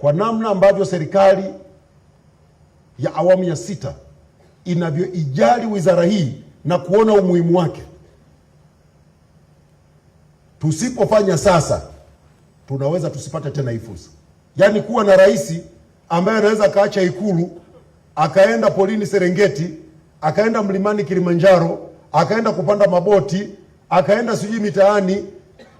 Kwa namna ambavyo serikali ya awamu ya sita inavyoijali wizara hii na kuona umuhimu wake, tusipofanya sasa tunaweza tusipate tena hii fursa. Yaani kuwa na rais ambaye anaweza akaacha Ikulu akaenda polini Serengeti, akaenda mlimani Kilimanjaro, akaenda kupanda maboti, akaenda sijui mitaani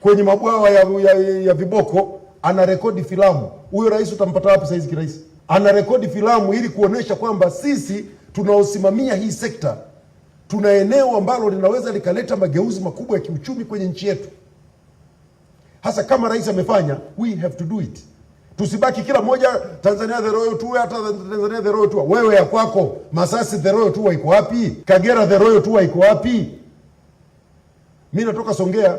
kwenye mabwawa ya viboko, anarekodi filamu. Huyo rais utampata wapi saizi kirahisi? Anarekodi filamu ili kuonesha kwamba sisi tunaosimamia hii sekta tuna eneo ambalo linaweza likaleta mageuzi makubwa ya kiuchumi kwenye nchi yetu. Hasa kama rais amefanya, we have to do it. Tusibaki kila mmoja Tanzania the Royal Tour, hata Tanzania the Royal Tour. Wewe ya kwako Masasi the Royal Tour iko wapi? Kagera the Royal Tour iko wapi? Mi natoka Songea.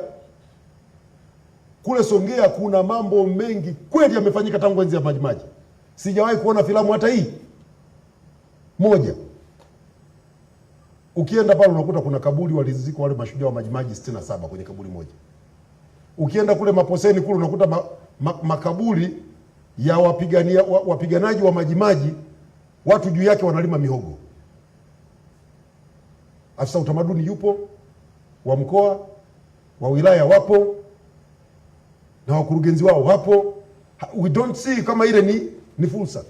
Kule Songea kuna mambo mengi kweli yamefanyika tangu enzi ya Majimaji. Sijawahi kuona filamu hata hii moja. Ukienda pale unakuta kuna kaburi walizikwa wale mashujaa wa Majimaji 67 kwenye kaburi moja. Ukienda kule Maposeni kule unakuta makaburi ya wapiganaji wa Majimaji, watu juu yake wanalima mihogo. Afisa utamaduni yupo, wa mkoa, wa wilaya wapo, na wakurugenzi wao wapo. We don't see kama ile ni fursa.